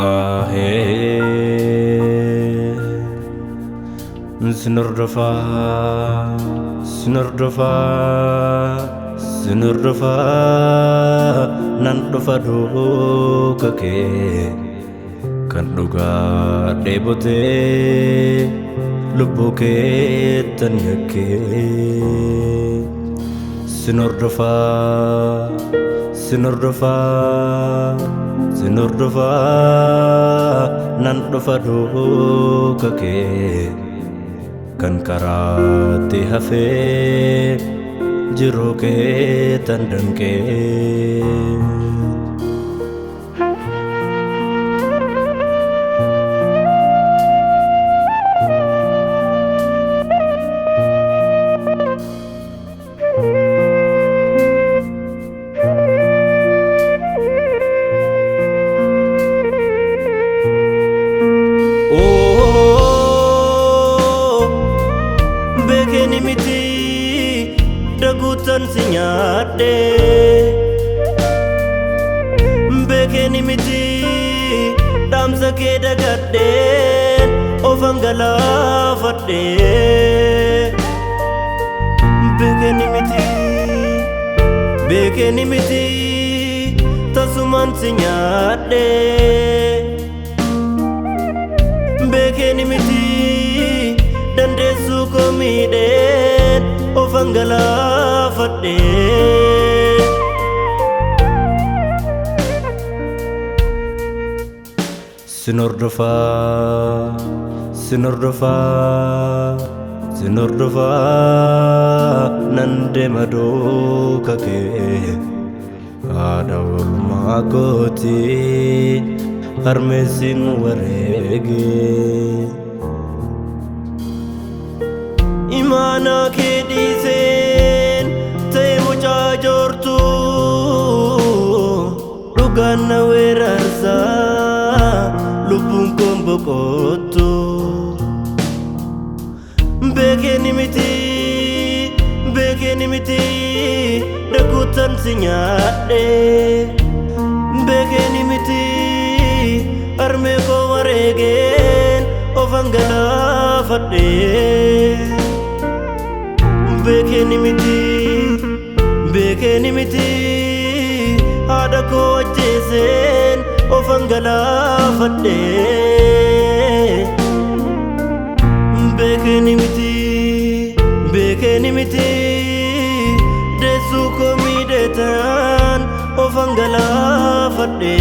Ahee Sinordofaa, sinordofaa, sinordofaa, nan dhufa duuka kee kan dhugaa dheebotee lubbuu keettan yakkee. Sinordofaa, sinordofaa, sinordofaa, nan dhufa duuka kee kan karaatti hafee jiruu keetan danqee. Beekeni miti daguutan si nyaadhe, beekeni miti dhaamsa kee dagadheen ofan galaafadhe. Beekeni miti, beekeni miti tasumaan si nyaadhe, beekeni miti dandeessuu koo miidheen ofan galaafadhe. Sinordofaa, sinordofaa, sinordofaa, nan deema duuka kee haadha oolmaa kootii harmeessin wareegee. Imaanaa kee dhiiseen ta'e mucaa joortuu dhugaan na weerarsaa lubbuun koon boqottu. Beekeni miti, beekeni miti daguutan si nyaadhe, beekeni miti harmee koo wareegeen ofan galaafadhe. Beekeni miti, beekeni miti haadha koo ajjeeseen ofan galaafadhe. Beekeni miti, beekeni miti deessuu koo miidheetaan ofan galaafadhe.